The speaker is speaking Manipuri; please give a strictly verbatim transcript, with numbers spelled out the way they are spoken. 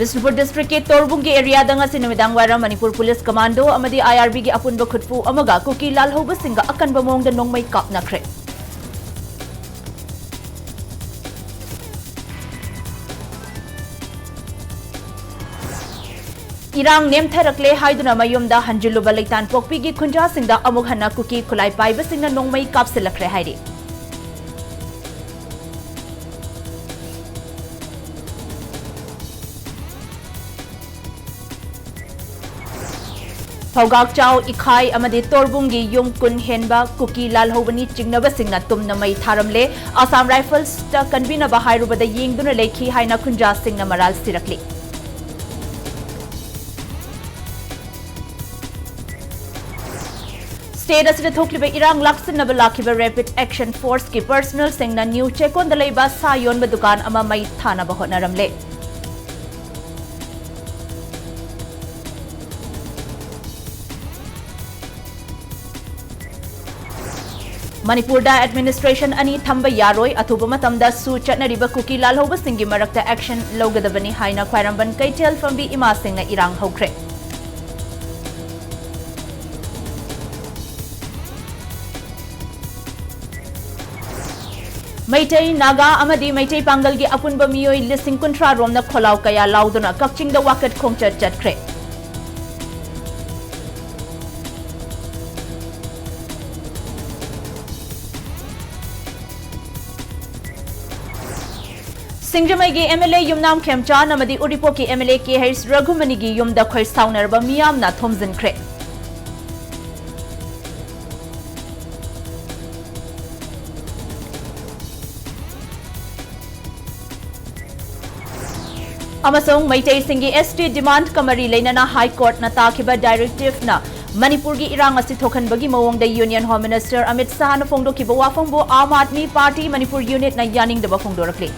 ꯕꯤꯁꯅꯨꯄꯨꯔ ꯗꯤꯁꯇ꯭ꯔꯤꯛꯀꯤ ꯇꯣꯔꯕꯨꯡꯒꯤ ꯑꯦꯔꯤꯌꯥꯗ ꯉꯁꯤ ꯅꯨꯃꯤꯗꯥꯡ ꯋꯥꯏꯔꯝ ꯃꯅꯤꯄꯨꯔ ꯄꯨꯂꯤꯁ ꯀꯃꯥꯟꯗꯣ ꯑꯃꯗꯤ ꯑꯥꯏ ꯑꯥꯔ ꯕꯤꯒꯤ ꯑꯄꯨꯟꯕ ꯈꯨꯠꯄꯨ ꯑꯃꯒ ꯀꯨꯀꯤ ꯂꯥꯜꯍꯧꯕꯁꯤꯡꯒ ꯑꯀꯟꯕ ꯃꯑꯣꯡꯗ ꯅꯣꯡꯃꯩ ꯀꯥꯞꯅꯈ꯭ꯔꯦ꯫ ꯏꯔꯥꯡ ꯅꯦꯝꯊꯔꯛꯂꯦ ꯍꯥꯏꯗꯨꯅ ꯃꯌꯨꯝꯗ ꯍꯟꯖꯤꯜꯂꯨꯕ ꯂꯩꯇꯥꯟꯄꯣꯛꯄꯤꯒꯤ ꯈꯨꯟꯖꯥꯁꯤꯡꯗ ꯑꯃꯨꯛ ꯍꯟꯅ ꯀꯨꯀꯤ ꯈꯨꯠꯂꯥꯏ ꯄꯥꯏꯕꯁꯤꯡꯅ ꯅꯣꯡꯃꯩ ꯀꯥꯞꯁꯤꯜꯂꯛꯈ꯭ꯔꯦ ꯍꯥꯏꯔꯤ꯫ ꯊꯧꯒꯥꯛꯆꯥꯎ, ꯏꯈꯥꯏ ꯑꯃꯗꯤ ꯇꯣꯔꯕꯨꯡꯒꯤ ꯌꯨꯝ ꯀꯨꯟ ꯍꯦꯟꯕ ꯀꯨꯀꯤ ꯂꯥꯜꯍꯧꯕꯅꯤ ꯆꯤꯡꯅꯕꯁꯤꯡꯅ ꯇꯨꯝꯅ ꯃꯩ ꯊꯥꯔꯝꯂꯦ꯫ ꯑꯁꯥꯝ ꯔꯥꯏꯐꯜꯁꯇ ꯀꯟꯕꯤꯅꯕ ꯍꯥꯏꯔꯨꯕꯗ ꯌꯦꯡꯗꯨꯅ ꯂꯩꯈꯤ ꯍꯥꯏꯅ ꯈꯨꯟꯖꯥꯁꯤꯡꯅ ꯃꯔꯥꯜ ꯁꯤꯔꯛꯂꯤ꯫ ꯁ꯭ꯇꯦꯠ ꯑꯁꯤꯗ ꯊꯣꯛꯂꯤꯕ ꯏꯔꯥꯡ ꯂꯥꯛꯁꯤꯟꯅꯕ ꯂꯥꯛꯈꯤꯕ ꯔꯦꯄꯤꯗ ꯑꯦꯛꯁꯟ ꯐꯣꯔꯁꯀꯤ ꯄꯔꯁꯅꯦꯜꯁꯤꯡꯅ ꯅ꯭ꯌꯨ ꯆꯦꯀꯣꯟꯗ ꯂꯩꯕ ꯁꯥ ꯌꯣꯟꯕ ꯗꯨꯀꯥꯟ ꯑꯃ ꯃꯩ ꯊꯥꯅꯕ ꯍꯣꯠꯅꯔꯝꯂꯦ꯫ ꯃꯅꯤꯄꯨꯔꯗ ꯑꯦꯗꯃꯤꯅꯤꯁꯇ꯭ꯔꯦꯁꯟ ꯑꯅꯤ ꯊꯝꯕ ꯌꯥꯔꯣꯏ, ꯑꯊꯨꯕ ꯃꯇꯝꯗ ꯁꯨ ꯆꯠꯅꯔꯤꯕ ꯀꯨꯀꯤ ꯂꯥꯜꯍꯧꯕꯁꯤꯡꯒꯤ ꯃꯔꯛꯇ ꯑꯦꯛꯁꯟ ꯂꯧꯒꯗꯕꯅꯤ ꯍꯥꯏꯅ ꯈ꯭ꯋꯥꯏꯔꯝꯕꯟ ꯀꯩꯊꯦꯜ ꯐꯝꯕꯤ ꯏꯃꯥꯁꯤꯡꯅ ꯏꯔꯥꯡ ꯍꯧꯈ꯭ꯔꯦ꯫ ꯃꯩꯇꯩ, ꯅꯥꯒꯥ ꯑꯃꯗꯤ ꯃꯩꯇꯩ ꯄꯥꯡꯒꯜꯒꯤ ꯑꯄꯨꯟꯕ ꯃꯤꯑꯣꯏ ꯂꯤꯁꯤꯡ ꯀꯨꯟꯊ꯭ꯔꯥ ꯔꯣꯝꯅ ꯈꯣꯜꯂꯥꯎ ꯀꯌꯥ ꯂꯥꯎꯗꯨꯅ ꯀꯛꯆꯤꯡꯗ ꯋꯥꯀꯠ ꯈꯣꯡꯆꯠ ꯆꯠꯈ꯭ꯔꯦ꯫ ꯁꯤꯡꯖꯃꯩꯒꯤ ꯑꯦꯝ ꯑꯦꯜ ꯑꯦ ꯌꯨꯝꯅꯥꯝ ꯈꯦꯝꯆꯥꯟ ꯑꯃꯗꯤ ꯎꯔꯤꯄꯣꯛꯀꯤ M L A K H ꯔꯘꯨꯃꯅꯤꯒꯤ ꯌꯨꯝꯗ ꯈꯣꯏ ꯁꯥꯎꯅꯔꯕ ꯃꯤꯌꯥꯝꯅ ꯊꯣꯝꯖꯤꯟꯈ꯭ꯔꯦ꯫ ꯑꯃꯁꯨꯡ ꯃꯩꯇꯩꯁꯤꯡꯒꯤ ꯑꯦꯁ ꯇꯤ ꯗꯤꯃꯥꯟꯗꯀ ꯃꯔꯤ ꯂꯩꯅꯅ ꯍꯥꯏ ꯀꯣꯔꯠꯅ ꯇꯥꯈꯤꯕ ꯗꯥꯏꯔꯦꯛꯇꯤꯚꯅ ꯃꯅꯤꯄꯨꯔꯒꯤ ꯏꯔꯥꯡ ꯑꯁꯤ ꯊꯣꯛꯍꯟꯕꯒꯤ ꯃꯑꯣꯡꯗ union home minister Amit ꯁꯥꯍꯅ ꯐꯣꯡꯗꯣꯛꯈꯤꯕ ꯋꯥꯐꯝꯕꯨ Aam Aadmi party Manipur ꯌꯨꯅꯤꯠꯅ ꯌꯥꯅꯤꯡꯗꯕ ꯐꯣꯡꯗꯣꯔꯛꯂꯤ꯫